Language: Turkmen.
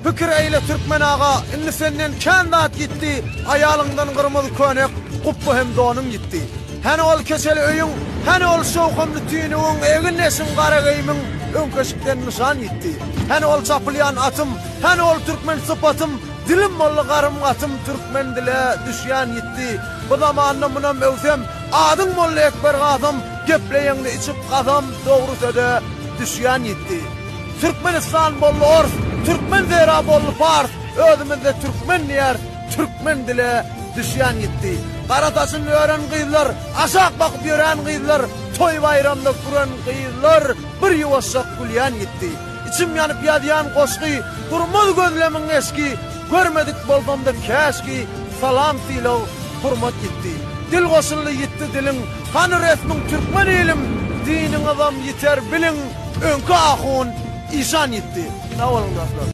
Pikir eýle türkmen aga, indi senden kän zat ýitdi, Aýalyňdan gyrmyzy könek, gupba hem donuň ýitdi. Häni ol keçeli öýüň, häni ol şowhunly tüýnügiň, Egin-eşiň, gara geýimiň, öňki eşikden nyşan ýitdi. Häni ol çapylýan atym, häni ol türkmen sypatym, Dilim boldy garym-gatym, türkmen dile düşýän ýitdi. Bu zamanda munam öwsem, adyň boldy Ekber Gasym, Gepleýeňde içip kasam, dogry söze düşýän ýitdi. Türkmenistan boldy ors, türkmen zera boldy pars, Özümizde türkmen diýäris, türkmen dile düşýän ýitdi. Gara saçyn ören gyzlar, aşak bakyp ýörän gyzlar, Toý-baýramda küren gyzlar, bir ýuwaşjak gülýän ýitdi. Içim ýanyp ýazýan goşgy, durmaz gözlemiň eşki, Görmedik bolsamda käşki, salam sylag, hurmat ýitdi. Dil goşuldy ýitdi diliň, hany resmiň türkmen ilim, Diniňizam ýiter biliň, öňki ahun, işan ýitdi. Sag boluň dostlar.